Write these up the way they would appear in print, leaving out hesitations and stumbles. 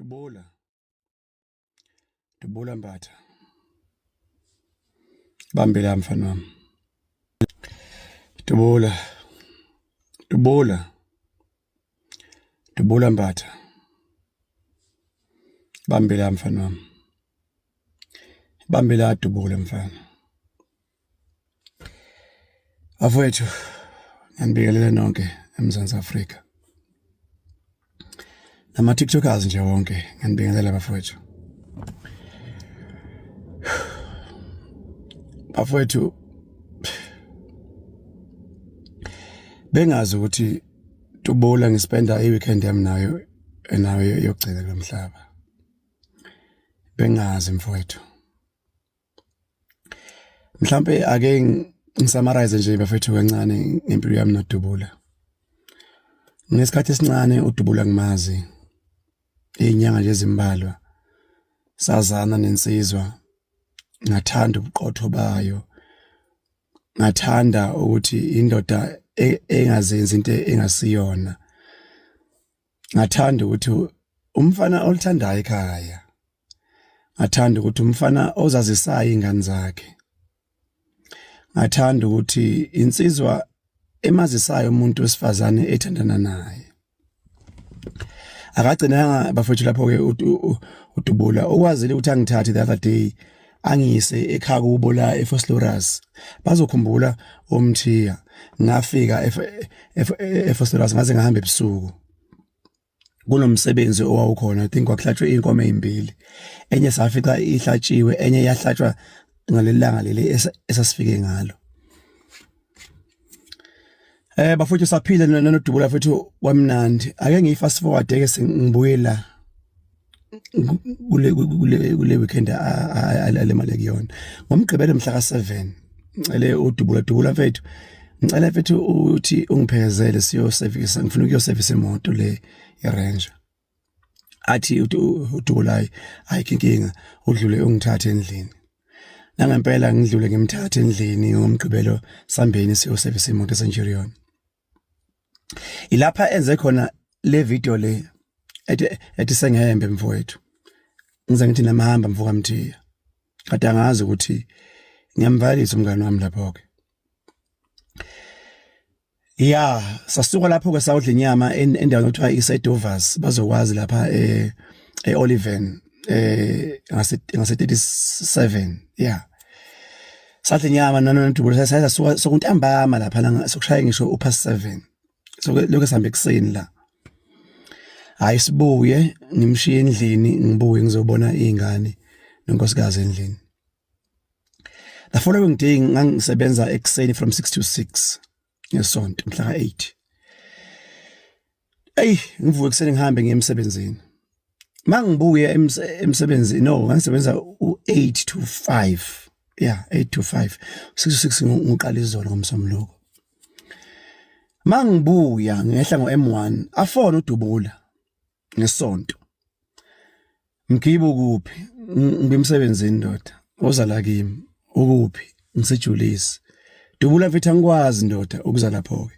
Dubula. Dubula Mbatha. Bambe la mfana wami. Dubula. Dubula. Dubula Mbatha. Bambe la mfana wami. Bambe la dubula mfana. Bafowethu, ngiyanibingelela nonke eMzansi Afrika. Nama TikTokers nje wonke, ngiyanibingelela bafowethu. Bafowethu, bengazi ukuthi Dubula ngispenda i-weekend yami nayo nayo yokugcina kulomhlaba. Bengazi mfowethu. Mhlampe ake ngisummarize nje bafethu kancane ngempilo yami noDubula. Ngesikhathi esincane uDubula ngimazi izinyanga nje ezimbalwa sazana nensizwa ngathanda ubuqotho bayo ngathanda ukuthi indoda e, engazenzi into engasiyona ngathanda ukuthi umfana olithandayo ekhaya ngathanda ukuthi umfana ozazisayo ingane zakhe ngathanda ukuthi insizwa emazisayo umuntu wesifazane ethandana naye akagcinanga bafethu lapho ke udubula okwazile ukuthi angithathe the other day angiyise ekhaya kubo la eFosloras bazokhumbula omthiya ngafika eFosloras ngaze ngahamba ebusuku kunomsebenzi owawukhona i think kwakuhlatshwe inkomo ezimbili enye safica ihlatshiwe enye yahlatshwa ngaleli langa leli esasifike ngalo eh bafowethu saphila nonodubula futhi kwamnandi ake ngiyi fast forward ke sengibuye la kule kule kule weekend alemale kuyona ngomgqibelo mhla ka7 ngicele udubula dubula mfethu ngicela mfethu uthi ungiphekezele siyo service ngifuna ukuyo service imoto le iRanger athi udubula ayikho inkinga udlule ungithathe endlini nangempela ngidlule ngimthathe endlini ngomgqibelo sambeni siyo service imoto eCenturion ilapha enze khona le video le ethi ethi sengihembe mfowethu ngize ngithi namahamba mfoka Mthiya kade angazi ukuthi ngiyamvalisa umngane wami lapho ke ya sasuka lapho ke sawudla inyama endaweni okuthiwa iseDovers bazokwazi lapha eh eOliven eh ngase ngase 37 yeah sadla inyama nanonodubula sasuka sokuntambama lapha la sokushaya ngisho upast 7 so lokho sihambe ekuseni la hayi sibuye ngimshiye endlini ngibuye ngizobona izingane nonkosikazi endlini the following day ngangisebenza ekuseni from 6 to 6 ngesonto mhla ka-8 eyi ngivuke ekuseni ngihambe ngiye emsebenzini mangibuye emsebenzini no ngangisebenza u-8 to 5 yeah 8 to 5 6 to 6 ngiqala izolo ngomsombuluko mangibuya ngehla ngo-M1 afone udubula ngesonto mgibo kuphi ngimsebenzini ndoda oza la kimi ukuphi ngisejulisi dubula mfethu angikwazi ndoda ukuza lapho ke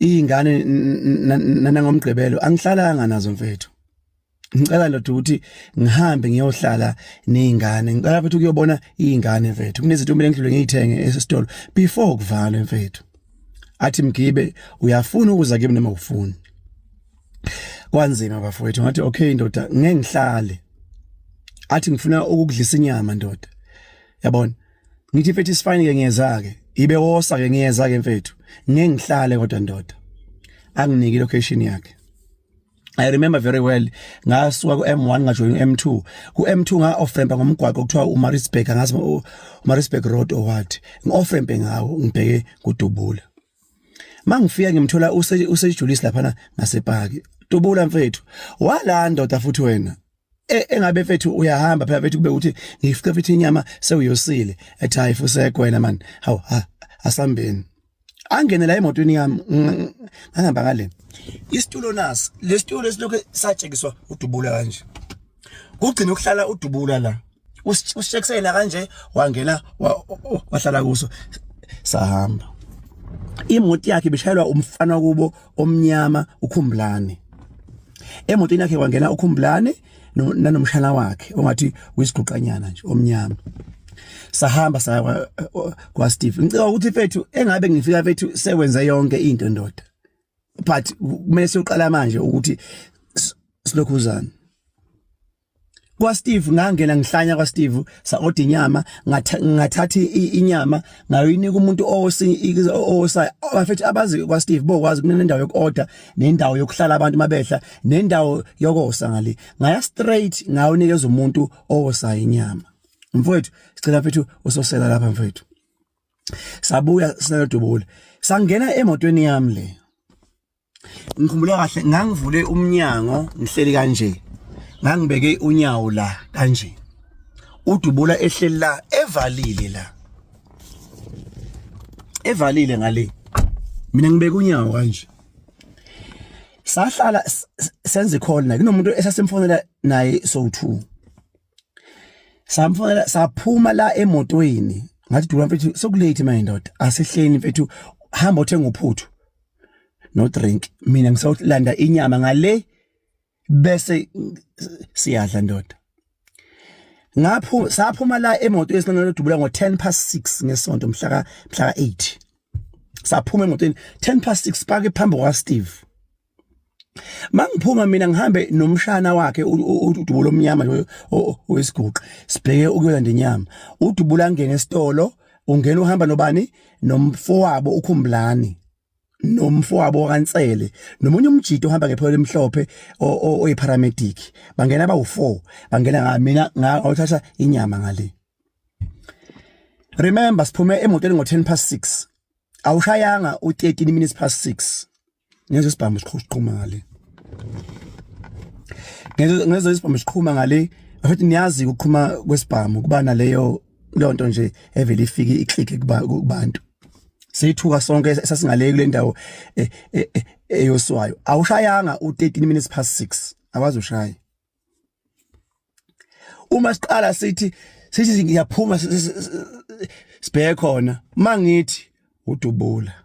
izingane nanangomgqibelo angihlalanga nazo mfethu ngicela ndoda ukuthi ngihambe ngiyohlala nezingane ngicela futhi ukuyobona izingane mfethu kunezinto kumele ngidlule ngiyithenge esitolo before kuvalwe mfethu athi mgibe uyafuna ukuza kimi noma ufuni kwanzima bafowethu ngathi okay ndoda ngeke ngihlale athi ngifuna ukukudlisa inyama ndoda yabona ngithi mfethu isifine ke ngiyeza ke ibe wosa ke ngiyeza ke mfethu ngeke ngihlale kodwa ndoda anginike location yakhe I remember very well ngasuka ku M1 ngajoyina u M2 ku M2 nga off ramp ngomgwaqo kuthiwa uMaritzburg angazi uMaritzburg Road or what ngi off ramp ngawo ngibheke kudubula mangifika ngimthola usejulisi laphana ngasepaki dubula mfethu wala ndoda futhi wena e, engabe mfethu uyahamba phela mfethu kube ukuthi ngifike futhi inyama sewuyosile ethi hayi fusekho wena man hawu asambeni angene la emotweni yami ngangihamba ngale isitulo nasi lesitulo esilokhu satshekiswa udubula kanje kugcina ukuhlala udubula la usitshekisela kanje wangena wahlala kuso sahamba imoto yakhe ibishayelwa umfana kubo omnyama ukhumbulane. Emotweni yakhe kwangena uKhumbulane nanomshana wakhe ongathi uyisiguqanyana nje omnyama. Sahamba saya kwa Steve. Ngicela ukuthi mfethu engabe ngifika mfethu sewenze yonke into ndoda. But kumele siyoqala manje ukuthi silokhuzana. Kwa Steve ngangena ngihlanya kwa Steve sa order inyama ngathatha inyama ngayoyinika umuntu osa bafethu abazi kwa Steve bokwazi kunendawo yoku order nendawo yokuhlala abantu mabehla nendawo yokosa ngale ngaya straight ngayonikeza umuntu owosa inyama mfowethu sicela mfethu usosela lapha mfowethu sabuya sinalodubula sangena emotweni yami le ngikhumbula kahle ngangivule umnyango ngihleli kanje ngangibeke unyawo la kanje udubula ehleli la evalile la evalile ngale mina ngibeke unyawo kanje sahlala senze call naye kunomuntu esasimfonela naye so 2 samfonela saphuma la emotweni ngathi dula mfethu sokulate manje ndoda asihleni mfethu hamba uthenga uphuthu no drink mina ngisawulanda inyama ngale bese siyadla ndoda ngapho saphuma la emotweni esinalodubula ngo 10 past 6 ngesonto mhla ka mhla ka 8 saphuma emotweni 10 past 6 pake phambi kwa Steve Mangiphuma mina ngihambe nomshana wakhe uDubula omnyama nje owesiguqa sibheke ukuyolanda inyama uDubula angene esitolo ungena uhamba nobani nomfowabo uKhumbulani nomfowabo kaNsele nomunye umjito ohamba ngepholo elimhlophe oyiparamedic bangena bawu4 bangena nga mina ngawuthatha inyama ngale remember siphume emotweni ngo10 past 6 awushayanga u13 minutes past 6 ngezwe isibhamu siqhuma ngale ngezwe isibhamu siqhuma ngale futhi niyazi ukuqhuma kwesibhamu kuba naleyo lonto nje evele ifike iclick kubantu seyithuka sonke sasingale kule ndawo e, e, e, eyoswayo awushayanga u13 minutes past 6 awazi ushaya uma siqala sithi sithi ngiyaphuma sibheke khona mangithi udubula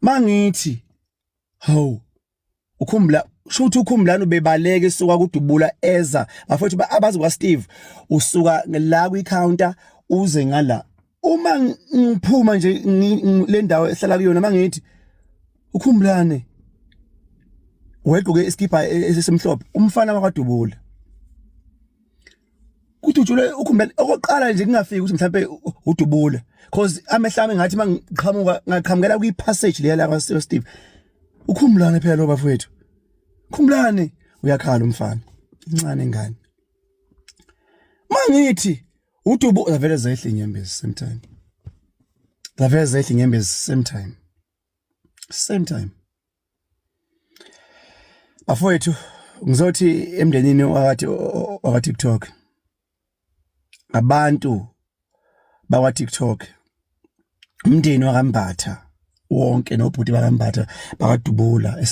mangithi hawu ukhumbula shuthi ukhumbulani ubebaleka esuka kudubula eza bafowethu abazi kwa Steve usuka la kwi counter uze ngala uma ngiphuma nje le ndawo ehlala kuyona mangithi ukhumbulane wegqoke iskipa esimhlophe umfana wakwadubula kudutshulwe ukhumbulane okokuqala nje kungafiki ukuthi mhlambe udubula cause amehlo ami ngathi mangiqhamuka ngaqhamukela kwi passage leya la kwa Steve ukhumbulane phela lo bafowethu khumbulane uyakhala umfana incane ingane mangithi udubu zavele zehla inyembezi same time zavele zehla inyembezi same time same time bafowethu ngizothi emndenini wakati waka TikTok abantu bakwa TikTok umndeni wakaMbatha wonke nobhuti bakaMbatha bakadubula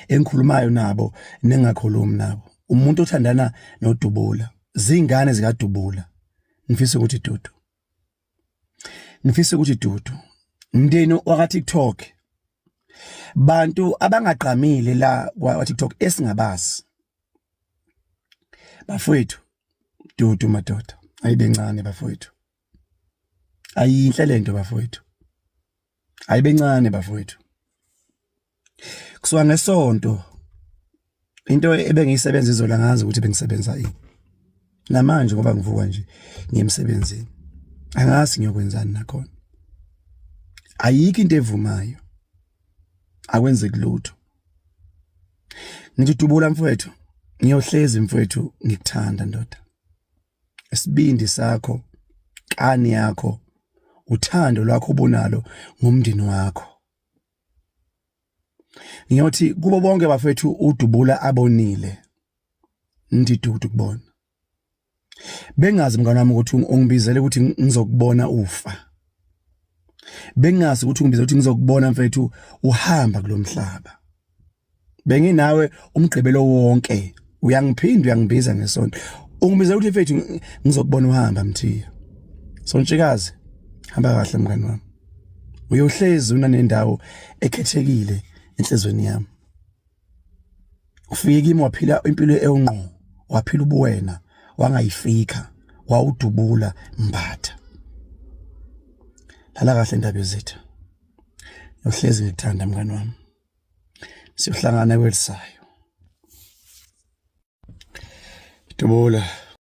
engikhulumayo nabo nengakhulumi nabo umuntu othandana nodubula zingane zikadubula ngifisa ukuthi dudu ngifisa ukuthi dudu umndeni waka TikTok bantu abangagqamile la kwa TikTok esingabazi bafowethu dudu madoda ayibencane bafowethu ayinhle lento bafowethu ayibencane bafowethu kusuka ngesonto into ebengiyisebenza izola ngazi ukuthi bengisebenza ini namanje ngoba ngivuka nje ngiyemsebenzini angazi ngiyokwenzani nakhona ayikho into evumayo akwenzeki lutho ngithi dubula mfowethu ngiyohlezi mfowethu ngikuthanda ndoda isibindi sakho kani yakho uthando lwakho obunalo ngomndeni wakho ngiyothi kubo bonke bafethu udubula abonile ngithi dudu kubona bengazi mngane wami ukuthi ungibizele ukuthi ngizokubona ufa bengazi ukuthi ungibizele ukuthi ngizokubona mfethu uhamba kulomhlaba benginawe umgqibelo wonke uyangiphinda uyangibiza ngesonto ungibizela ukuthi mfethu ngizokubona uhamba mthiya sontshikazi hamba kahle mngani wami uyohlezi unanendawo ekhethekile enhlizweni yami. Ufike kimi waphila impilo ewungqo, waphila ubuwena, wangayifika, wawudubula mbatha. Lala kahle ndaba ezethu. Yohlezi ngikuthanda mngani wami. Siyohlangana kwelisayo. Dubula.